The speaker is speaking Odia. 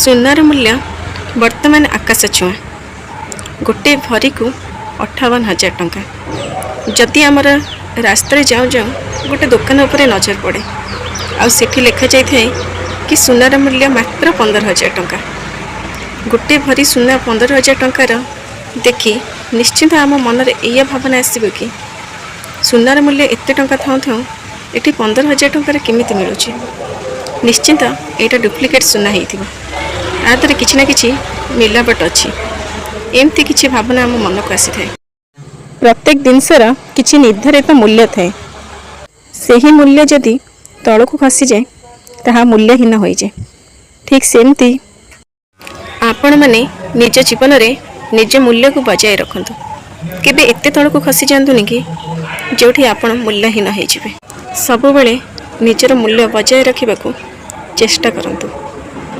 ସୁନାର ମୂଲ୍ୟ ବର୍ତ୍ତମାନ ଆକାଶ ଛୁଆଁ। ଗୋଟେ ଭରିକୁ 58,000 ଟଙ୍କା। ଯଦି ଆମର ରାସ୍ତାରେ ଯାଉଁ ଯାଉଁ ଗୋଟେ ଦୋକାନ ଉପରେ ନଜର ପଡ଼େ ଆଉ ସେଠି ଲେଖାଯାଇଥାଏ କି ସୁନାର ମୂଲ୍ୟ ମାତ୍ର 15,000 ଟଙ୍କା, ଗୋଟେ ଭରି ସୁନା 15,000 ଟଙ୍କାର ଦେଖି ନିଶ୍ଚିନ୍ତ ଆମ ମନରେ ଏଇଆ ଭାବନା ଆସିବ କି ସୁନାର ମୂଲ୍ୟ ଏତେ ଟଙ୍କା ଥାଉଁ ଥାଉଁ ଏଠି 15,000 ଟଙ୍କାରେ କେମିତି ମିଳୁଛି? ନିଶ୍ଚିନ୍ତ ଏଇଟା ଡୁପ୍ଲିକେଟ୍ ସୁନା ହେଇଥିବ, ଆ ଦେହରେ କିଛି ନା କିଛି ମିଲାବଟ ଅଛି। ଏମିତି କିଛି ଭାବନା ଆମ ମନକୁ ଆସିଥାଏ। ପ୍ରତ୍ୟେକ ଜିନିଷର କିଛି ନିର୍ଦ୍ଧାରିତ ମୂଲ୍ୟ ଥାଏ। ସେହି ମୂଲ୍ୟ ଯଦି ତଳକୁ ଖସିଯାଏ, ତାହା ମୂଲ୍ୟହୀନ ହୋଇଯାଏ। ଠିକ୍ ସେମିତି ଆପଣମାନେ ନିଜ ଜୀବନରେ ନିଜ ମୂଲ୍ୟକୁ ବଜାୟ ରଖନ୍ତୁ। କେବେ ଏତେ ତଳକୁ ଖସି ଯାଆନ୍ତୁନି କି ଯେଉଁଠି ଆପଣ ମୂଲ୍ୟହୀନ ହେଇଯିବେ। ସବୁବେଳେ ନିଜର ମୂଲ୍ୟ ବଜାୟ ରଖିବାକୁ ଚେଷ୍ଟା କରନ୍ତୁ।